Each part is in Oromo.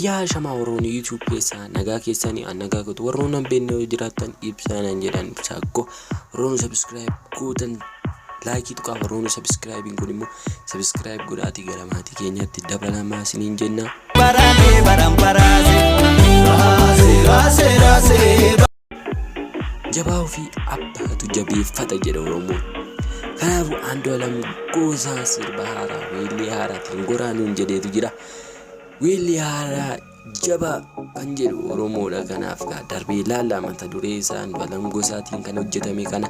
Yaa shamaa warroonni YouTube keessaa nagaa keessanii an nagaa gootu, warroonni hin beekne yoo jiraattan ibsaa nan jedhan ibsaa go, warroonni subscribe gootan like tuqaa, warroonni subscribe kun immoo subscribe godhaatii gara maatii keenyaatti dabalamaa isiniin jenna. Barame baram baraase. Raase raase raase. Jabaa ofii abbaatu jabeeffata jedha Oromoon. Kanaafuu Andu'aalam Gosaa sirba haaraa weellee haaraatiin goraa nuun jedheetu jira. Weellee haaraa jabaa kan jedhu Oromoodha. Kanaaf gaa darbee ilaalla mata duree isaa Andu'aalam Gosaatiin kan hojjetame kana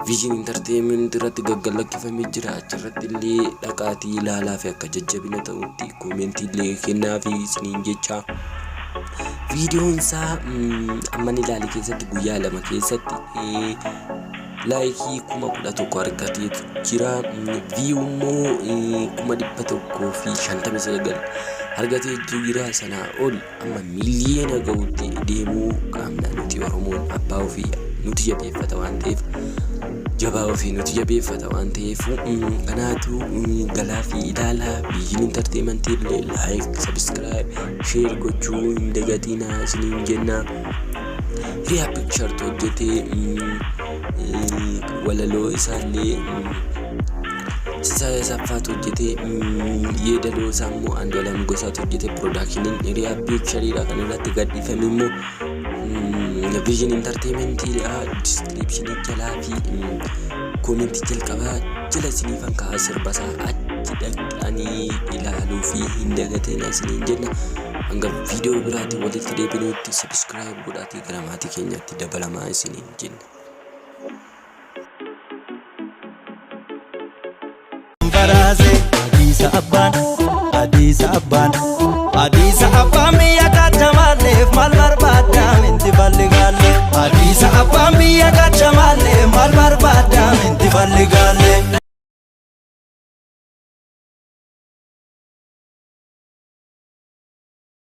Vision Entertainment irratti gaggalakkifamee jira. Achirratti illee dhaqaatii ilaalaa fi akka jajjabina ta'utti comment illee kennaa fi isiniin jecha. Viidiyoon isaa amma ni ilaale keessatti guyyaa 2 keessatti like 11,000 argateetu jira. View immoo 159,000 argatee jira. Sanaa ol amma miiliyoona gahuutti deemuu qaamna nuti. Oromoon abbaa ofii nuti jabeeffata waan ta'eef, jabaa ofii nuti jabeeffata waan ta'eef, kanaatu galaa fi ilaalaa. Vision Entertainment illee like, subscribe, share gochuu hin dagatinaa isiniin jenna. Riyaa Picture hojjetee, walaloo isaallee Sisaaya Saffaatu hojjetee, yeedaloo isaa immoo Andu'aalam Gosaatu hojjete. Productioniin Riyaa Pictureidha. Kan irratti gadhiifame immoo Vision Entertainmentidha. Description jalaa fi comment jalqabaa jala isiniifan kaa'aa, sirba isaa achi dhaqxanii ilaaluu fi hin dagatina isiniin jenna. Hanga viidiyoo biraatiin walitti deebinutti subscribe godhaatii gara maatii keenyaatti dabalamaa isiniin jenna. Baraase. Adiisa abbaan, adiisa abbaan.